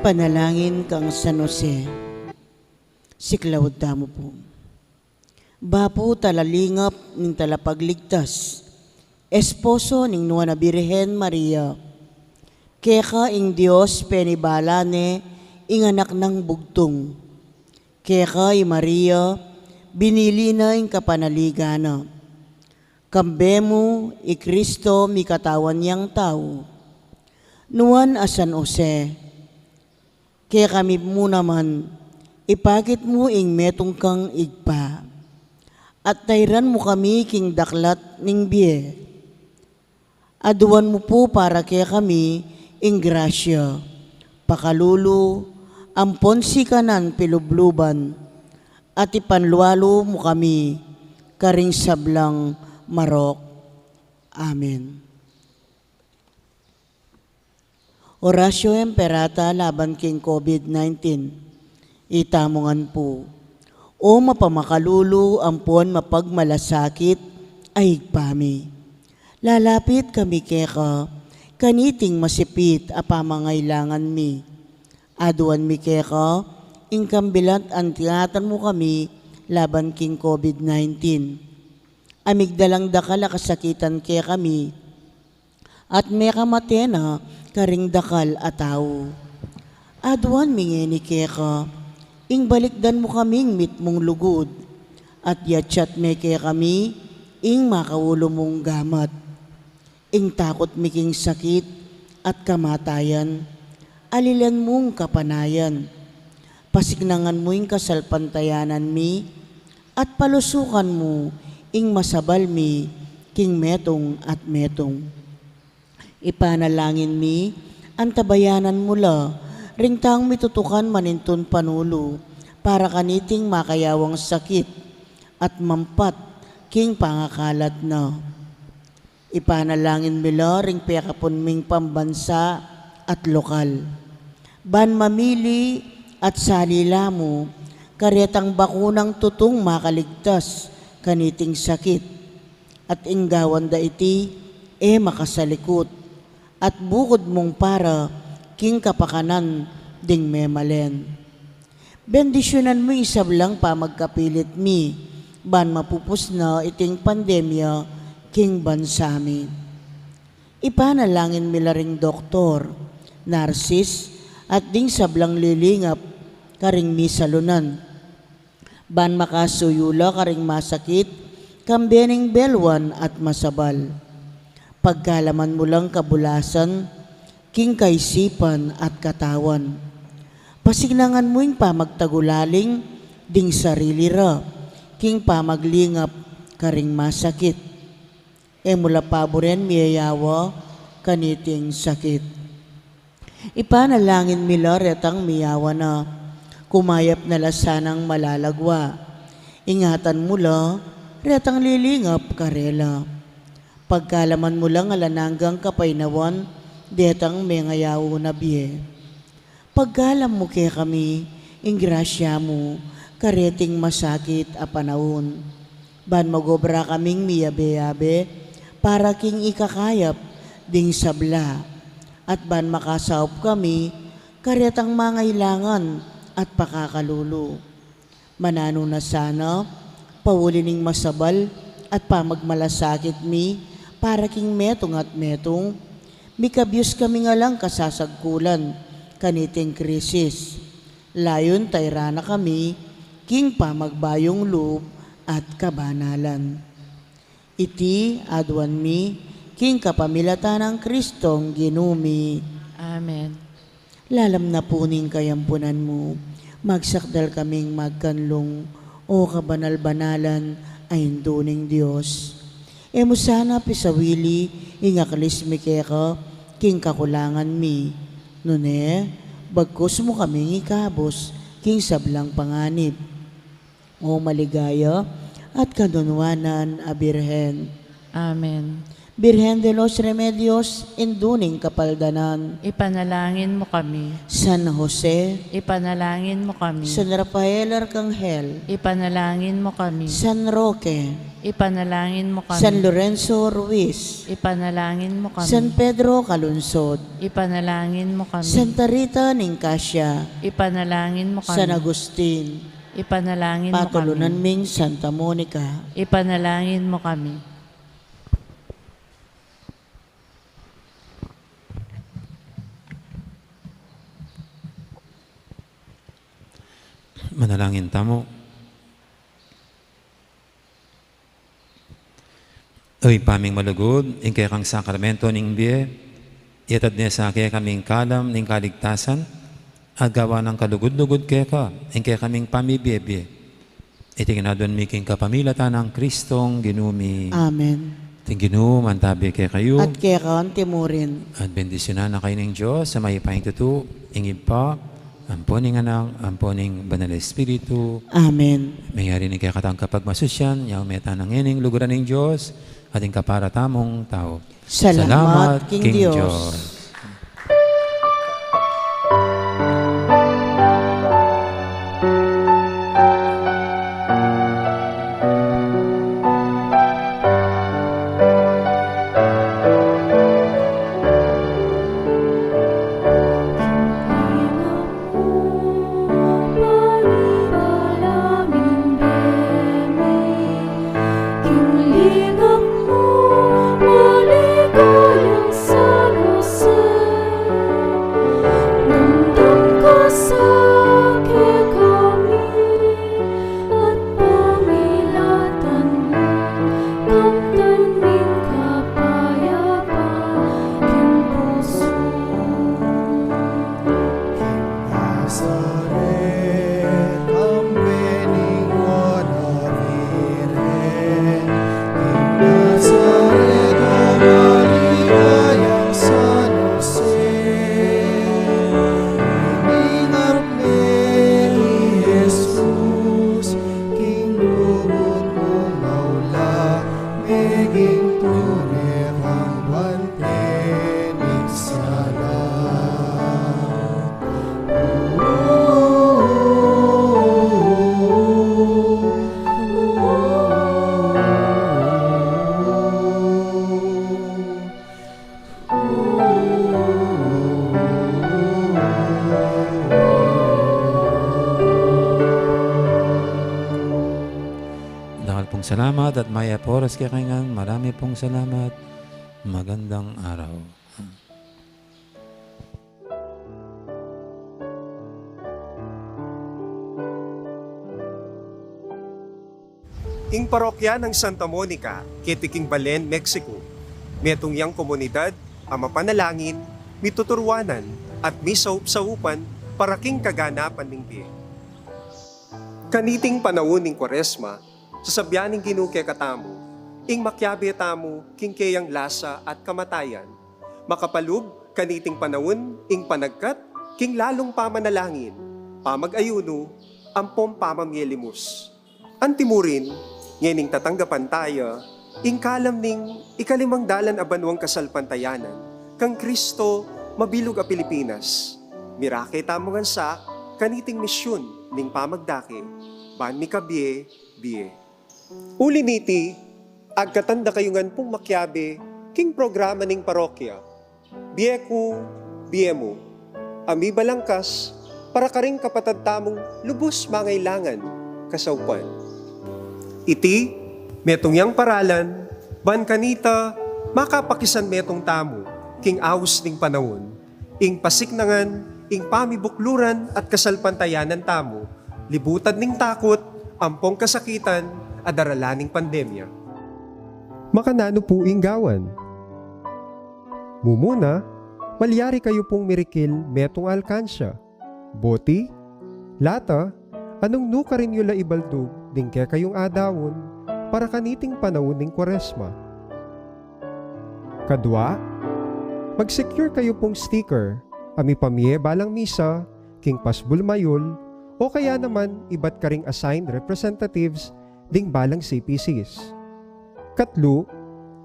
Panalangin kang San Jose. Siklaud tamu pu. Bapu talalingap ning Talapagligtas, esposo ning Nuan a Birhen Maria, keka ing Dios penibala ne ing Anak nang bugtung. Keka i Maria binili na ing kapanaligan na. Kambe mu i Kristo mikatawan yang tau. Nuan a San Jose, kekami mu naman ipakit mu ing metung kang Ibpa, at tairan mu kami king daklat ning bie. Aduan mu pu para kekami ing grasya, pakalulu, ampon sikanan pilubluban, at ipanlualu mu kami karing sablang marok. Amen. Oratio Imperata laban king COVID nineteen. Itamu ngan pu. O mapamakalulu ampon mapagmalasakit a Ibpa mi, lalapit kami keka kaniting masipit a pamangailangan mi. Aduan mi keka ing kambilat a ingatan mu kami laban king COVID nineteen. A migdalang dakal a kasakitan kekami, at mekamate na karing dakal a tau. Aduan mi ngeni keka ing balikdan mu kaming mitmung lugud, at yatsat me kekami ing makaulu mung gamat. Ing takut mi king sakit at kamatayan, alilan mung kapanayan. Pasiknangan mu ing kasalpantayanan mi, at palusukan mu ing masabal mi king metung at metung. Ipanalangin mi, antabayanan mu la ring taung mitutukan manintun panulu para kaniting makayawang sakit at mampat king pangakalat na. Ipanalangin mi la ring pekapun ming pambansa at lokal, ban mamili at salila mu karetang bakunang tutung makaligtas kaniting sakit, at ing gawan da iti e makasalikut, at bukud mung para king kapakanan ding memalen. Bendisyunan mu ing sablang pamagkapilit mi, ban mapupus na iting pandemya king bansa mi. Ipanalangin mi la ring doktor, narsis, at ding sablang lilingap karing misalunan, ban makasuyu la karing masakit, kambe ning belwan at masabal. Pagkalaman mu lang kabulasan king kaisipan at katawan. Pasiknangan mu ing pamagtagulaling ding sarili ra king pamaglingap karing masakit. E mu la paburen miyayawa kaniting sakit. Ipanalangin mi la retang miyawa na, kumayap na la sanang malalagwa. Ingatan mu la retang lilingap karela. Pagkalaman mu lang alang anggang kapaynawan detang mengayaw na bie. Pagkalam mu kekami ing grasya mu kareting masakit a panaun, ban magobra kaming miyabe-yabe para king ikakayap ding sabla, at ban makasaup kami karetang mangailangan at pakakalulu. Mananu na sana, pauli ning masabal at pamagmalasakit mi para king metung at metung, mikabyus kami ngan lang kasasagkulan kaniting krisis. Layun tairan na kami king pamagbayung lub at kabanalan. Iti aduan mi king kapamilatan nang Kristong Ginu mi. Amen. Lalam na pu ning kayampunan mu, magsakdal kaming magkanlung, O kabanal-banalan a Indu ning Dios. E mu sana pisawili ing aklis mi keka king kakulangan mi, nune bagkus mu kaming ikabus king sablang panganib. O maligaya at kanunuanan a Birhen. Amen. Birhen de los Remedios, Indu ning Kapaldanan. Ipanalangin mu kami. San Jose. Ipanalangin mu kami. San Rafael Arkanghel. Ipanalangin mu kami. San Roque. Ipanalangin mo kami. San Lorenzo Ruiz. Ipanalangin mo kami. San Pedro Calungsod. Ipanalangin mo kami. Santa Rita Nicasia. Ipanalangin mo kami. San Agustin. Ipanalangin mo kami. Patulunan ming Santa Monica. Ipanalangin mo kami. Manalangin tamu. O Ibpa ming malugud, ing kekang sakramento ning bie, iyatad ne sa kekami ing kalam ning kaligtasan, at gawan nang kalugud-lugud keka ing kekaming pamibie-bie. Iti ngan aduan mi king kapamilatan nang Kristong Ginu mi. Amen. Ing Ginu mantabi kekayu. At keka anti murin. At bendisyunan na kayu ning Dios a mayupayang tutu, ing Ibpa, ampo ning Anak, ampo ning Banal a Espiritu. Amen. Meyari ne kekatang kapagmasusyan, ya ume tana ngening luguran ning Dios, at ing kapara tamung tau. Salamat king Dios. Nazaret, kambe ning Nuan a Birhen, king Nazaret, o maligayang San Jose, iningat ne i Jesus, king lugud mung maula, meging tune kang bante ning sala. Dakal pung salamat at mayap a oras kekayu ngan. Marami pung salamat. Magandang araw. Ing parokya nang Santa Monica, keti king Belen, Mexico, metung yang komunidad a mapanalangin, mituturuanan, at misaup-saupan para king kaganapan ning bie. Kaniting panaun ning Kuaresma, sasabyan ning Ginu kekatamu ing makiabe tamu king keyang lasa at kamatayan, makapalub kaniting panaun ing panagkat king lalung pamanalangin, pamag-ayunu, ampong pamamie limus. Antimurin, ngening tatanggapan taya ing kalam ning ikalimang dalan a banuang kasalpantayanan kang Kristo mabilug a Pilipinas, mirake tamu ngan sa kaniting misyun ning pamagdake ban mikabie-bie. Uli niti, agkatan da kayu ngan pung makiabe king programa ning parokya, Bie Ku, Bie Mu, a mibalangkas para karing kapatad tamung lubus mangailangan kasaupan. Iti metung yang paralan ban kanita makapakisanmetung tamu king aus ning panaun, ing pasiknangan ing pamibukluran at kasalpantayanan tamu, libutan ning takut ampong kasakitan a daralan ning pandemya. Makananu pu ing gawan? Mumuna, malyari kayu pung mirikil metung a alkansya, boti, lata, a nung nu karin yu la ibaldug ding kekayung adaun para kaniting panaun ning Kuaresma. Kadua, mag-secure kayu pung sticker a mipamie balang misa king pasbul mayul o kaya naman ibat karing assigned representatives ding balang C P Cs. Katlu,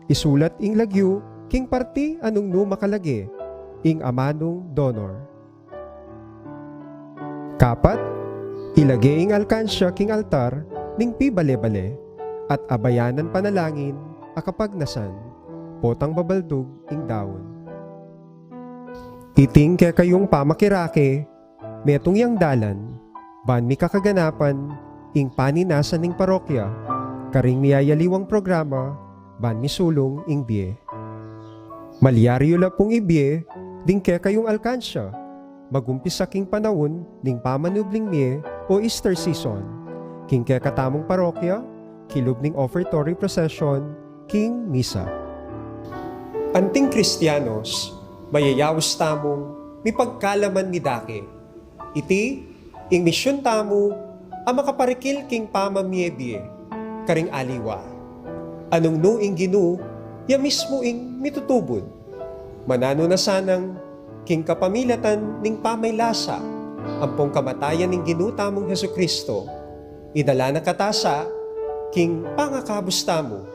isulat ing lagyu king parti a nung nu makalage ing amanung donor. Kapat, ilage ing alkansya king altar ning pibale-bale at abayanan panalangin a kapagnasan, potang babaldug ing daun. Iting kekayung pamakirake, metung yang dalan, ban mikakaganapan ing paninasan ning parokya, karing miyayaliwang programa, ban misulung ing bie. Malyari yu la pung ibie ding kekayung alkansya, magumpisa king panaun ning pamanubling mie o Easter season, king kekatamung parokya, kilub ning offertory procession, king misa. Anting Kristianos, mayayaus tamung mipagkalaman midake. Iti ing misyun tamu a makaparikil king pamamie-bie karing aliwa. Anung nu ing Ginu, ya mismu ing mitutubud. Mananu na sanang king kapamilatan ning pamaylasa ampong kamatayan ning Ginu tamung Jesucristo, idala na kata sa king pangakabus tamu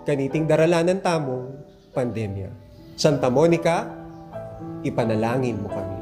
kaniting daralanan tamung pandemya. Santa Monica, ipanalangin mu kami.